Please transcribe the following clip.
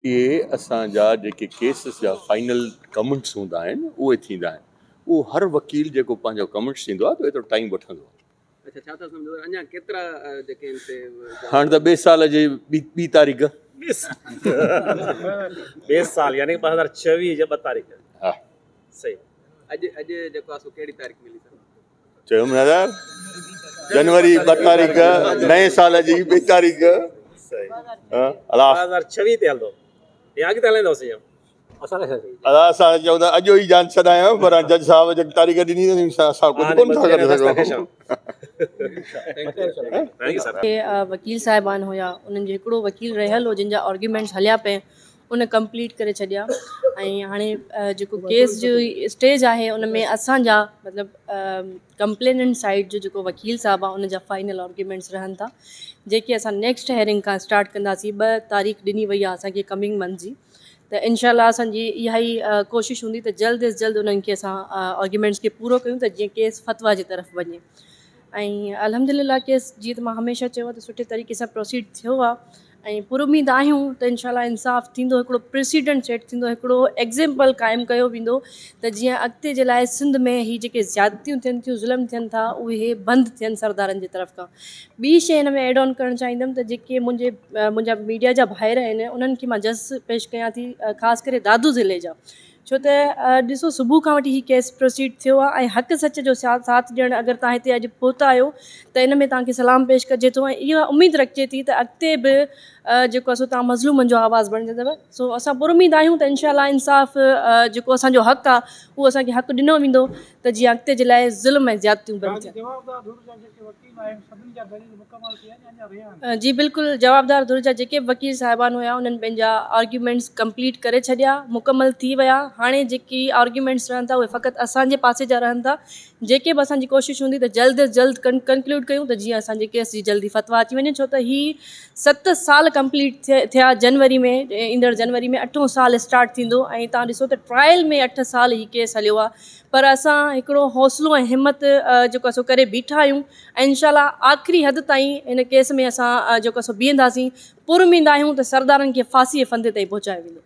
اهي اسان جا جيڪي ڪيسز جا فائنل ڪمنٽس هوندا آهن اهي ٿيندا آهن اهو هر وڪيل جيڪو پنهنجو ڪمنٽس ڏيندو آهي ته ايترو ٽائيم وٺندو آهي. اڇا ڇا ٿا سمجهو اڃا ڪيترا جيڪي ان تي هاڻ ته ٻئي سال جي ٻي ٻي تاريخ. ٻئي سال يعني 2026 جي 2 تاريخ. ها. صحيح. اڄ اڄ جيڪو آهي سو ڪهڙي تاريخ ملي سر؟ چيم نه ته جنوري 2 تاريخ نئين سال جي ٻي تاريخ. صحيح. ها الا. 2026 تي هلندو يا اڳتي هلائيندوسين. ادا اسان چئون ٿا اڄ ئي جان ڇڏايان پر جج صاحب جيڪي تاريخ ڏني اٿن اسان ڪجهه ڪونه ٿا ڪري سگهون. وڪيل صاحبان هيا انهن جو هڪڙو وڪيل رهيل هو جن جا آرگيومينٽس هليا پئي ان ڪمپليٽ ڪري ڇڏيا ۽ هاڻي جيڪو ڪيس جو اسٽيج آهي ان ۾ اسان جا مطلب ڪمپليننٽ سائيڊ جو جيڪو وڪيل صاحب آهي ان جا فائنل آرگيومينٽس رهن ٿا جيڪي اسان نيڪسٽ هيئرنگ کان اسٽارٽ ڪنداسين ٻه تاريخ ڏني وئي آهي اسان کي ڪمنگ منٿ جي ته انشاء الله اسان جي اها ئي ڪوشش هوندي ته جلد از جلد انهن کي اسان آرگيومينٽس کي پورو ڪيون ته جيئن ڪيس فتويٰ جي طرف وڃي ۽ الحمد لله ڪيس جيئن ته مان هميشه چيو آهي ته سٺي طريقي سان پروسيڊ ٿيو آهي ۽ پر اميد آهيون ته انشاء الله انصاف ٿيندو هڪڙو پريسيڊنٽ سيٽ ٿيندو هڪڙو ايگزيمپل قائم ڪيو ويندو ته جيئن اڳتي جي لاء سنڌ ۾ هي جيڪي زيادتيون ٿين ٿيون ظلم ٿين ٿا اهي بند ٿين سردارن جي طرف کان ٻي شيء هن ۾ ايڊ آن ڪرڻ چاهيندم ته جيڪي منهنجي منهنجا ميڊيا جا ڀائر آهن انهن کي مان جس پيش ڪيان ٿي خاص ڪري دادو ضلعي جا ڇو ته ڏسو صبح کان وٺي هي ڪيس پروسيڊ ٿيو آهي ۽ حق سچ جو ساٿ ڏيڻ اگر تان هتي اڄ پهتا آهيو ته ان ۾ تان کي سلام پيش ڪجي ٿو ۽ اها اميد رکجي ٿي ته اڳتي به جيڪو آهي سو تان مظلومن جو آواز بڻجندو سو اسان پر اميد آهيون ته انشاء الله انصاف جيڪو اسان جو حق آهي اهو اسان کي حق ڏنو ويندو ته جيئن اڳتي جي لاء ظلم ۽ زيادتيون بند ٿين. جي بلڪل جوابدار ڌر جا جيڪي به وڪيل صاحبان هيا انهن پنهنجا آرگيومينٽس ڪمپليٽ ڪري ڇڏيا مڪمل ٿي ويا هاڻي جيڪي آرگيومينٽس رهن ٿا اهي فقط اسان جي پاسي جا رهن ٿا جيڪي به اسان جي ڪوشش هوندي ته جلد از جلد ڪنڪلوڊ ڪيون ته جيئن اسان جي ڪيس جي جلدي فتويٰ اچي وڃي ڇو ته هي ست سال ڪمپليٽ ٿيا جنوري ۾ ايندڙ جنوري ۾ اٺون سال اسٽارٽ ٿيندو ۽ تان ڏسو ته ٽرائل ۾ اٺ سال هي ڪيس هليو آهي پر اسان هڪڙو حوصلو ۽ همت جيڪو آهي سو ڪري بيٺا آهيون ۽ انشاء الله آخري حد تائين هن ڪيس ۾ اسان جيڪو آهي سو بيهنداسين پر اميد آهيون ته سردارن کي ڦاسي جي ڦندي تائين پهچايو ويندو.